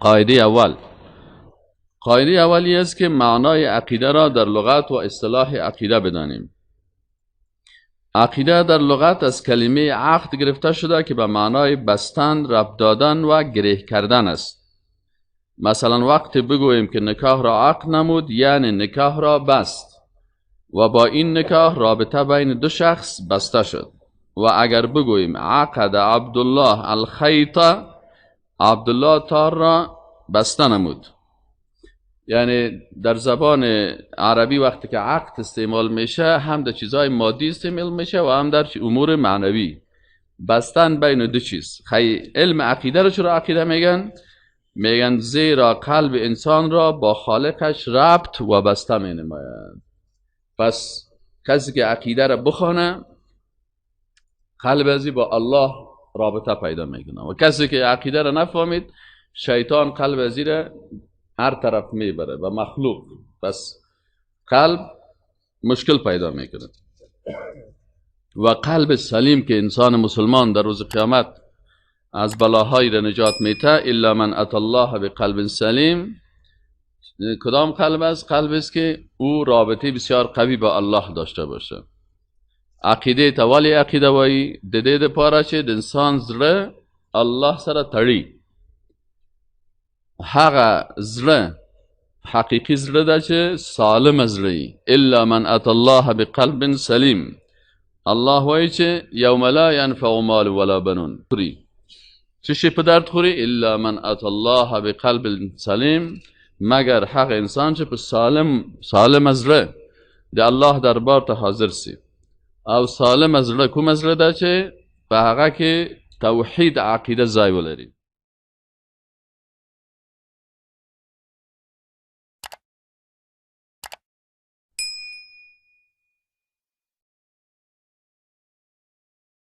قاعده اول، قاعده اولی است که معنای عقیده را در لغت و اصطلاح عقیده بدانیم. عقیده در لغت از کلمه عقد گرفته شده که به معنای بستن، ربط دادن و گره کردن است. مثلا وقتی بگوییم که نکاح را عقد نمود، یعنی نکاح را بست و با این نکاح رابطه بین دو شخص بسته شد. و اگر بگوییم عقد عبدالله الخیط، عبدالله تار را بسته نمود. یعنی در زبان عربی وقتی که عقد استعمال میشه، هم در چیزهای مادی استعمال میشه و هم در امور معنوی. بستن بین دو چیز. علم عقیده رو چرا عقیده میگن؟ میگن زیرا قلب انسان را با خالقش ربط و بسته می نماید. پس کسی که عقیده را بخوانه، قلب ازی با الله رابطه پیدا میکنه، و کسی که عقیده را نفهمید، شیطان قلب ازی را هر طرف میبره و مخلوق. پس قلب مشکل پیدا میکنه. و قلب سلیم که انسان مسلمان در روز قیامت از بلاهای را نجات میته، الا من اتى الله بقلب سلیم. کدام قلب است؟ قلب است که او رابطه بسیار قوی با الله داشته باشه. عقیده توالی عقیده وایی د دې دپاره چې د انسان زړه الله سره تړي. هغه زړه حقیقي زړه ده چې سالم زړه وي. الا من اتى الله بقلب سلیم. الله وایي چې یوم لا ینفع مال ولا بنون. خوري څه شي په درد خوري؟ الا من اتى الله بقلب سلیم، مګر هغه انسان چې په سالم زړه د الله دربار ته حاضر سي. او سالم زړه کوم زړه ده چې په هغه کې توحید عقیده ځای ولري.